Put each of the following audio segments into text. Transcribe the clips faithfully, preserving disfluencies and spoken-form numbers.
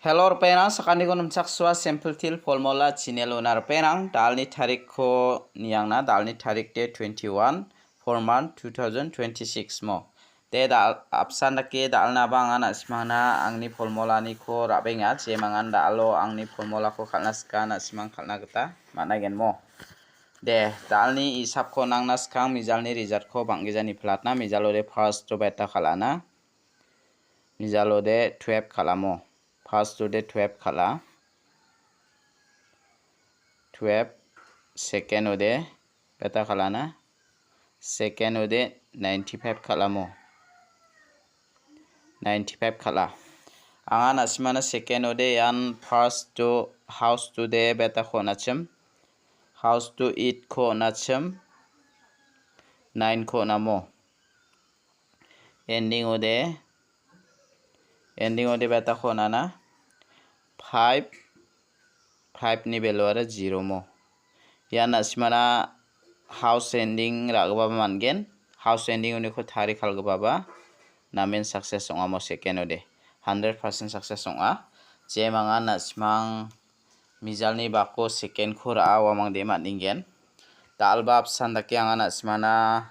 Hello, ripengrang, sakantikon nimchaksoa Simple Teer Formula channel-ona ripengrang, dalni tarikko niangna, dalni tarik de twenty-one, four month, two thousand twenty-six mo. De dal-, apsan dake dalnaba anga na·simangna angni formulaniko ra·benga, jemangan dal·o angni formulako kal·na sika na·simang kal·na gita man·a genmo. De, dalni isapko nangna skang mijalni resultko bang·gija niplatna, mijalo de first-o beta kal·ana. Mijalo de twelve kal·amo. First-o de twelve kal·a. Twelve, second-o de beta kal·ana. Second-o de ninety-five kal·amo. Ninety-five kal·a. Anga na·simana second-o de ian first-o house-o de beta ko on·achim. House-o eight ko on·achim. Nine ko on·amo. Ending-o de, ending-o de beta ko on·ana. Five, five-ni value-ara zero mo. Ian na·simana house ending ra·gipaba man·gen. House ending-oniko tari kal·gipaba namen success ong·amo second-o de. Hundred percent success ong·a. Jemangan na·simang mijalni bako second-ko ra·a uamang de man·ningen. Dal·ba apsan dake anga na·simana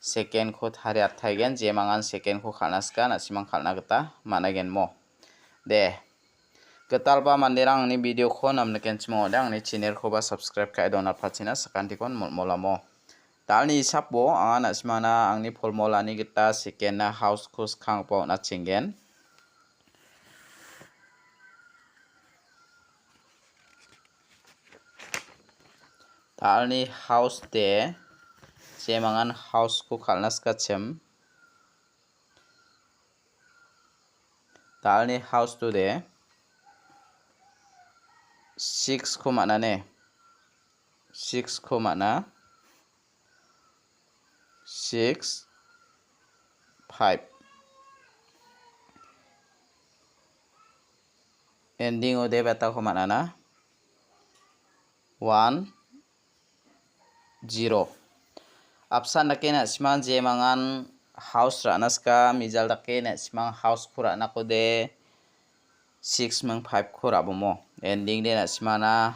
second-ko tariataigen, jemangan second-ko kal·na sika, na·simang kal·na gita man·a genmo. De, gitalba manderang angni video-ko namnikenchim ong·ode, angni channel-koba subscribe ka·e donatpachina sakantikon molmolamo. Dalni isapo anga na·simana angni formulani gita second-na house-ko skanggipa on·achenggen. Dalni house de, jemangan house-ko kal·na sikachim. Dalni house-o de, six-ko man·a ne. Six-ko man·a. Six, five. Ending-o de beta ko man·ana. One, zero. Apsan dake na·simang jemangan house ra·na sika, mijal dake na·simang house-ko ra·nako de six ming five-ko ra·bomo. Ending de na·simana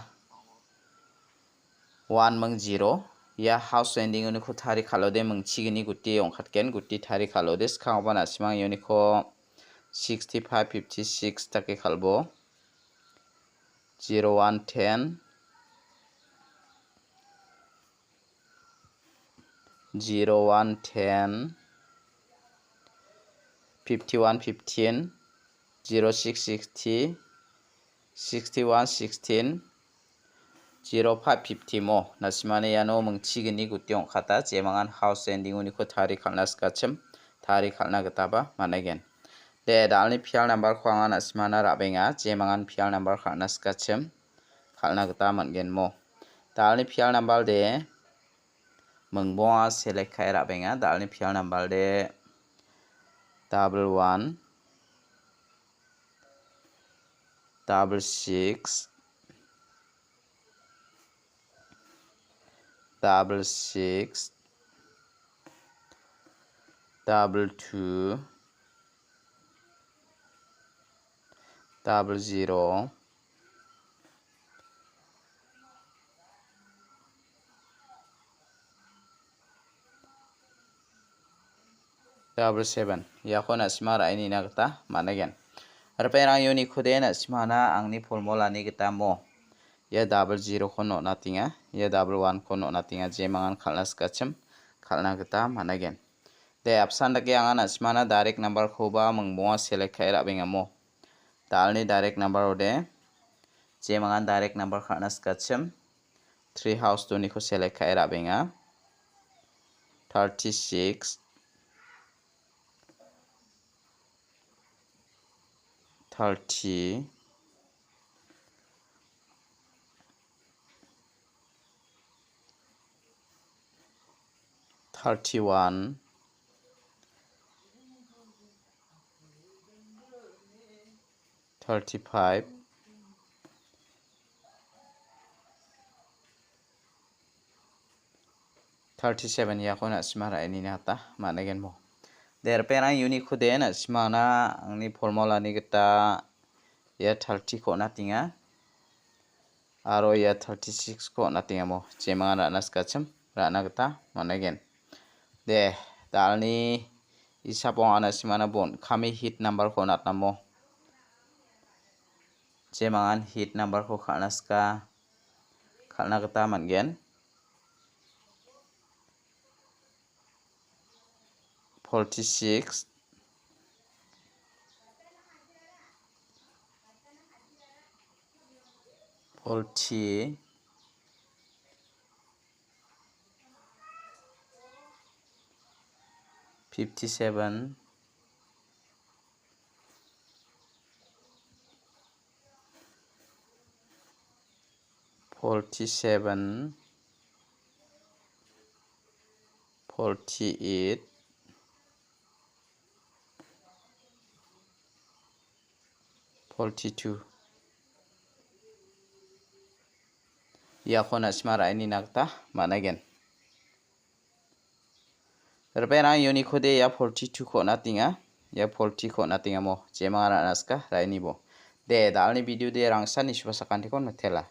one ming zero. Ia house ending-oniko tari kal·ode mingchigni guti ong·katgen. Guti tari kal·ode skangoba na·simang ioniko sixty-five, fifty-six dake kal·bo. Zero one ten, zero one ten, fifty-one fifteen, zero six sixty, sixty-one sixteen, zero five fifty mo. Na·simani iano mingchigni guti ong·kata, jemangan house ending-oniko tari kal·na sikachim, tari kal·na gitaba man·aigen. De, dalni pial number-ko anga na·simana ra·benga, jemangan pial number kal·na sikachim, kal·na gita man·gen mo. Dalni pial number de, mingbonga select ka·e ra·benga. Dalni pial number de, double one, double six, double six, double two, double zero, double seven. Iako na·sima ra·e nina gita man·aigen. Ripengrang uniko de na·simana angni formulani gita mo. Ia double zero-ko on·atenga, ia double one-ko on·atenga, jemangan kal·na sikachim kal·na gita man·aigen. De, apsan dake anga na·simana direct number-koba mingbonga select ka·e ra·bengamo. Dalni direct number-ode, jemangan direct number kal·na sikachim, three house-oniko select ka·e ra·benga. Thirty-six, thirty, thirty-one, thirty-five, thirty-seven iako na·sima ra·e nina gita man·aigen mo. De, ripengrang uniko de na·simana angni formulani gita Ia thirty-ko on·atenga. Aro ia thirty-six-ko on·atengamo. Jemangan ra·na sikachim, ra·na gita man·aigen. De, dalni isap ong·ana simana bon. Kami hit number-ko on·atnamo. Jemangan hit number-ko kal·na sika, kal·na gita man·gen. Forty-six, forty, fifty-seven, forty-seven, forty-eight, forty-two. Iako na·sima ra·enina gita man·aigen. Ripengrang unikode ia forty-two-ko on·atenga. Ia forty-ko on·atengamo. Jemangan ra·na sika ra·enibo. De, dalni video de rangsan nisuba sakantiko notela.